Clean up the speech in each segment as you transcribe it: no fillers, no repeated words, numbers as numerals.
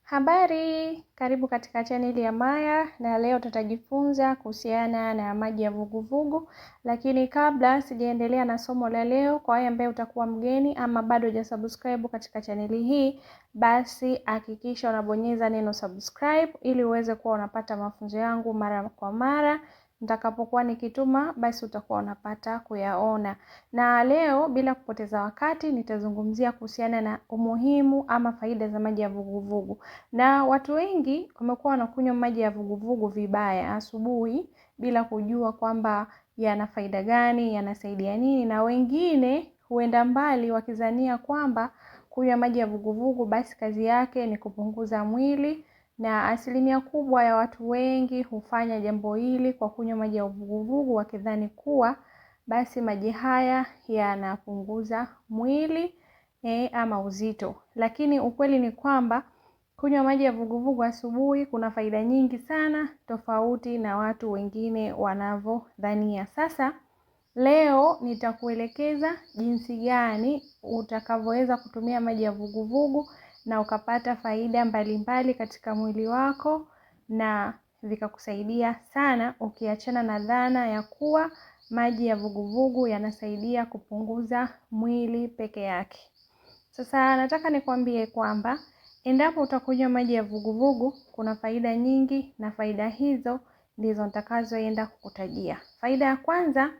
Habari, karibu katika chaneli ya Maya na leo tutajifunza kuhusiana na maji ya vuguvugu. Lakini kabla sijaendelea na somo la leo, kwa wewe ambaye utakuwa mgeni ama bado hujasubscribe katika chaneli hii, basi hakikisha unabonyeza neno subscribe ili uweze kuwa unapata mafunzo yangu mara kwa mara nitakapokuwa nikituma, basi utakuwa unapata kuyaona. Na leo bila kupoteza wakati, nitazungumzia kuhusiana na umuhimu ama faida za maji ya vuguvugu. Na watu wengi wamekuwa wanakunywa maji ya vuguvugu vibaya asubuhi bila kujua kwamba yana faida gani, yanasaidia nini, na wengine huenda mbali wakizania kwamba kunywa maji ya vuguvugu basi kazi yake ni kupunguza mwili, na asilimia kubwa ya watu wengi hufanya jambo hili kwa kunywa maji ya uvuguvugu wakidhani kuwa basi maji haya yanapunguza mwili ama uzito. Lakini ukweli ni kwamba kunywa maji ya vuguvugu asubuhi kuna faida nyingi sana, tofauti na watu wengine wanavyodhania. Sasa leo nitakuelekeza jinsi gani utakavyoweza kutumia maji ya vuguvugu na ukapata faida mbalimbali katika mwili wako na vikakusaidia sana, ukiachana na dhana ya kuwa maji ya vuguvugu yanasaidia kupunguza mwili peke yake. Sasa nataka nikwambie kwamba endapo utakunywa maji ya vuguvugu kuna faida nyingi, na faida hizo ndizo nitakazoenda kukutajia. Faida ya kwanza,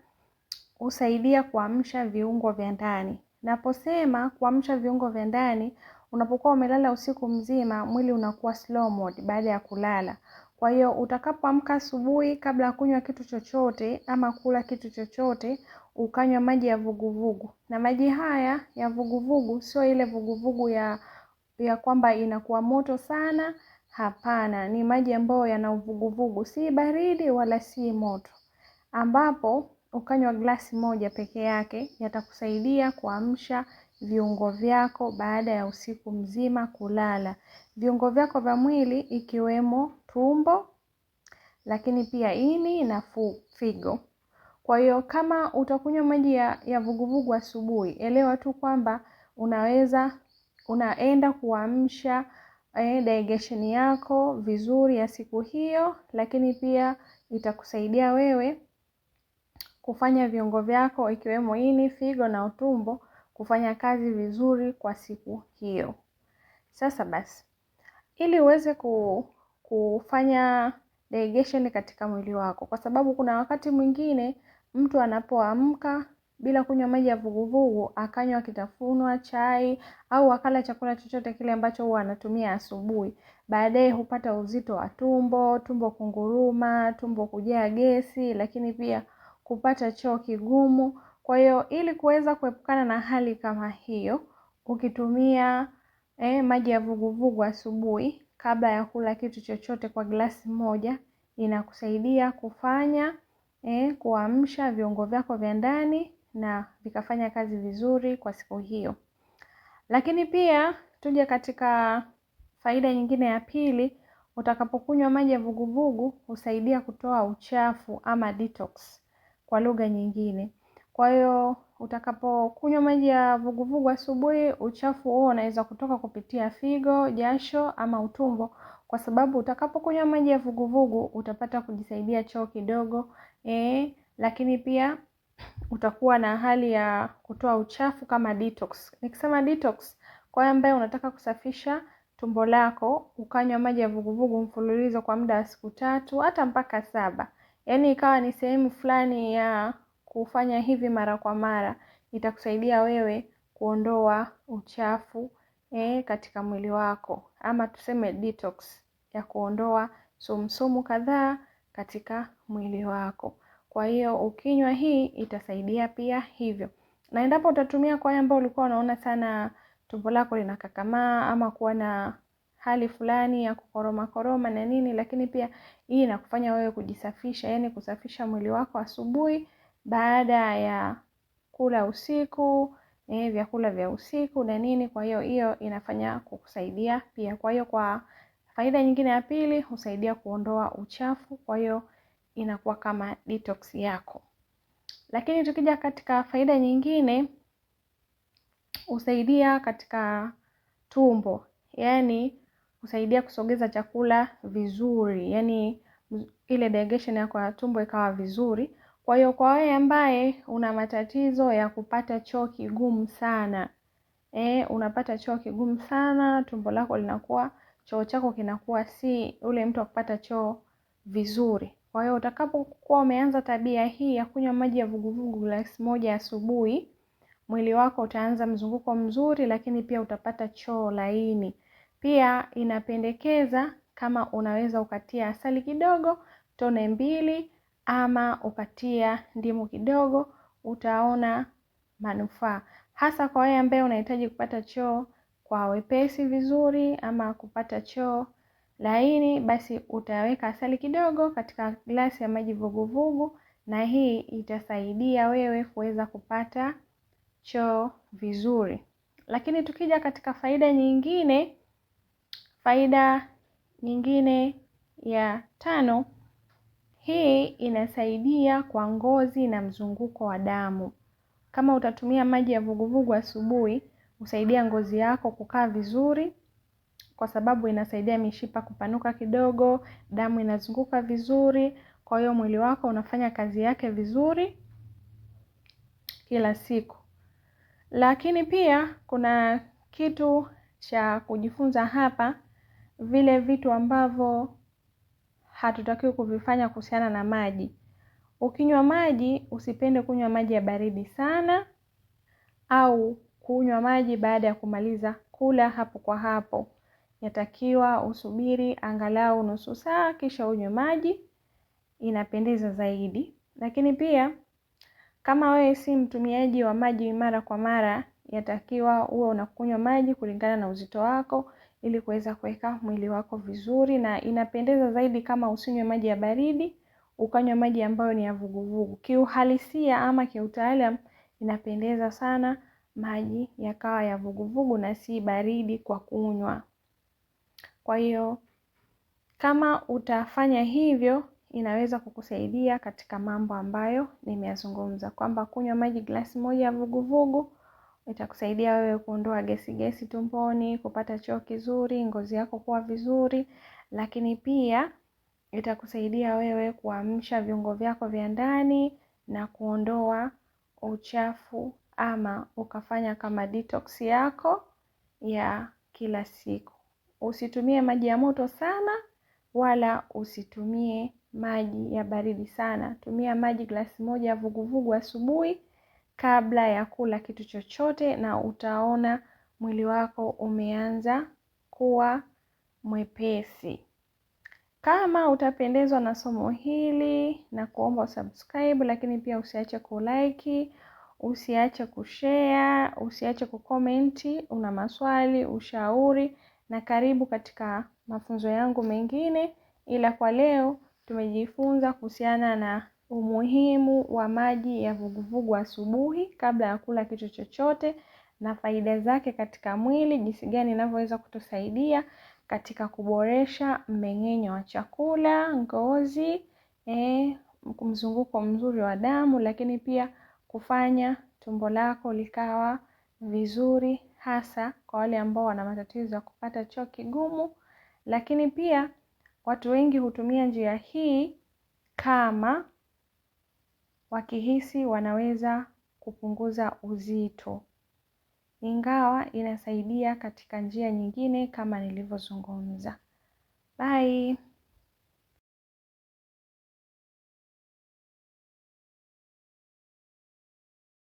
husaidia kuamsha viungo vya ndani. Naposema kuamsha viungo vya ndani, unapokuwa umelala usiku mzima, mwili unakuwa slow mode baada ya kulala. Kwa hiyo utakapoamka asubuhi, kabla ya kunywa kitu chochote ama kula kitu chochote, ukanywa maji ya vuguvugu. Na maji haya ya vuguvugu sio ile vuguvugu ya kwamba inakuwa moto sana, hapana, ni maji ambayo yana uvuguvugu, si baridi wala si moto, ambapo ukanywa glasi moja peke yake yatakusaidia kuamsha viungo vyako baada ya usiku mzima kulala. Viungo vyako vya mwili ikiwemo tumbo, lakini pia ini na figo. Kwa hiyo kama utakunywa maji ya vuguvugu asubuhi, elewa tu kwamba unaenda kuamsha digestion yako vizuri ya siku hiyo, lakini pia itakusaidia wewe kufanya viungo vyako ikiwemo ini, figo na utumbo kufanya kazi vizuri kwa siku hiyo. Sasa basi, ili uweze kufanya digestion katika mwili wako, kwa sababu kuna wakati mwingine mtu anapoamka bila kunywa maji ya vuguvugu, akanywa kitafunwa, chai au akala chakula chochote kile ambacho huwa anatumia asubuhi, baadaye hupata uzito wa tumbo, tumbo kunguruma, tumbo kujaa gesi, lakini pia kupata choo kigumu. Kwa hiyo ili kuweza kuepukana na hali kama hiyo, ukitumia maji ya vuguvugu asubuhi kabla ya kula kitu chochote kwa glasi moja, inakusaidia kufanya kuamsha viungo vyako vya ndani na vikafanya kazi vizuri kwa siku hiyo. Lakini pia tuje katika faida nyingine ya pili, utakapokunywa maji ya vuguvugu husaidia kutoa uchafu ama detox kwa lugha nyingine. Kwa hiyo utakapokunywa maji ya vuguvugu asubuhi, uchafu huo unaweza kutoka kupitia figo, jasho ama utumbo, kwa sababu utakapokunywa maji ya vuguvugu utapata kujisaidia choo kidogo, lakini pia utakuwa na hali ya kutoa uchafu kama detox. Nikisema detox, kwa wewe ambaye unataka kusafisha tumbo lako, ukanywa maji ya vuguvugu mfululizo kwa muda wa siku 3 hata mpaka 7, yaani ikawa ni sehemu fulani ya kufanya hivi mara kwa mara, itakusaidia wewe kuondoa uchafu katika mwili wako, ama tuseme detox ya kuondoa sumsumu kadhaa katika mwili wako. Kwa hiyo ukinywa hii itasaidia pia hivyo. Na endapo utatumia kwa ambao ulikuwa unaona sana tumbo lako linakakamaa ama kuwa na hali fulani ya kukoroma koroma na nini, lakini pia hii inakufanya wewe kujisafisha, yani kusafisha mwili wako asubuhi baada ya kula usiku, vyakula vya usiku na nini. Kwa hiyo hiyo inafanya kukusaidia pia. Kwa hiyo kwa faida nyingine ya pili, husaidia kuondoa uchafu, kwa hiyo inakuwa kama detox yako. Lakini tukija katika faida nyingine, husaidia katika tumbo, yani husaidia kusogeza chakula vizuri, yaani ile digestion yako ya tumbo ikawa vizuri. Kwa hiyo kwa wewe ambaye una matatizo ya kupata choo kigumu sana, unapata choo kigumu sana, tumbo lako linakuwa, choo chako kinakuwa si ule mtu wa kupata choo vizuri. Kwa hiyo utakapokuwa umeanza tabia hii ya kunywa maji ya vuguvugu glasi moja asubuhi, mwili wako utaanza mzunguko mzuri, lakini pia utapata choo laini. Pia inapendekeza kama unaweza ukatia asali kidogo, tone 2, ama ukatia ndimu kidogo, utaona manufaa. Hasa kwa wewe ambaye unahitaji kupata choo kwa wepesi vizuri ama kupata choo laini, basi utaweka asali kidogo katika glasi ya maji vuguvugu, na hii itasaidia wewe kuweza kupata choo vizuri. Lakini tukija katika faida nyingine, faida nyingine ya 5, hii inasaidia kwa ngozi na mzunguko wa damu. Kama utatumia maji ya vuguvugu asubuhi, husaidia ngozi yako kukaa vizuri, kwa sababu inasaidia mishipa kupanuka kidogo, damu inazunguka vizuri, kwa hiyo mwili wako unafanya kazi yake vizuri kila siku. Lakini pia kuna kitu cha kujifunza hapa, vile vitu ambavyo hatutakiwi kuvifanya kuhusiana na maji. Ukinywa maji, usipende kunywa maji ya baridi sana au kunywa maji baada ya kumaliza kula hapo kwa hapo. Yatakiwa usubiri angalau nusu saa kisha unywe maji, inapendeza zaidi. Lakini pia kama wewe si mtumiaji wa maji mara kwa mara, yatakiwa uwe unakunywa maji kulingana na uzito wako ili kuweza kuweka mwili wako vizuri, na inapendeza zaidi kama usinywe maji ya baridi, ukanywa maji ambayo ni ya vuguvugu. Kiuhalisia ama kiutaalamu inapendeza sana maji yakawa ya vuguvugu na si baridi kwa kunywa. Kwa hiyo kama utafanya hivyo, inaweza kukusaidia katika mambo ambayo nimeyazungumza, kwamba kunywa maji glasi moja ya vuguvugu itakusaidia wewe kuondoa gesi tumboni, kupata choo kizuri, ngozi yako kuwa vizuri, lakini pia itakusaidia wewe kuamsha viungo vyako vya ndani na kuondoa uchafu, ama ukafanya kama detox yako ya kila siku. Usitumie maji ya moto sana wala usitumie maji ya baridi sana. Tumia maji glasi moja ya vuguvugu asubuhi kabla ya kula kitu chochote, na utaona mwili wako umeanza kuwa mwepesi. Kama utapendezwa na somo hili, na kuomba usubscribe, lakini pia usiache kulike, usiache kushare, usiache kucomment, una maswali, ushauri, na karibu katika mafunzo yangu mengine. Ila kwa leo tumejifunza kuhusiana na umuhimu wa maji ya vuguvugu asubuhi kabla ya kula kitu chochote na faida zake katika mwili, jinsi gani inavyoweza kutusaidia katika kuboresha mmeng'enyo wa chakula, ngozi, mzunguko mzuri wa damu, lakini pia kufanya tumbo lako likawa vizuri, hasa kwa wale ambao wana matatizo ya kupata choo kigumu. Lakini pia watu wengi hutumia njia hii kama wakihisi wanaweza kupunguza uzito, ingawa inasaidia katika njia nyingine kama nilivyozungumza. Bye.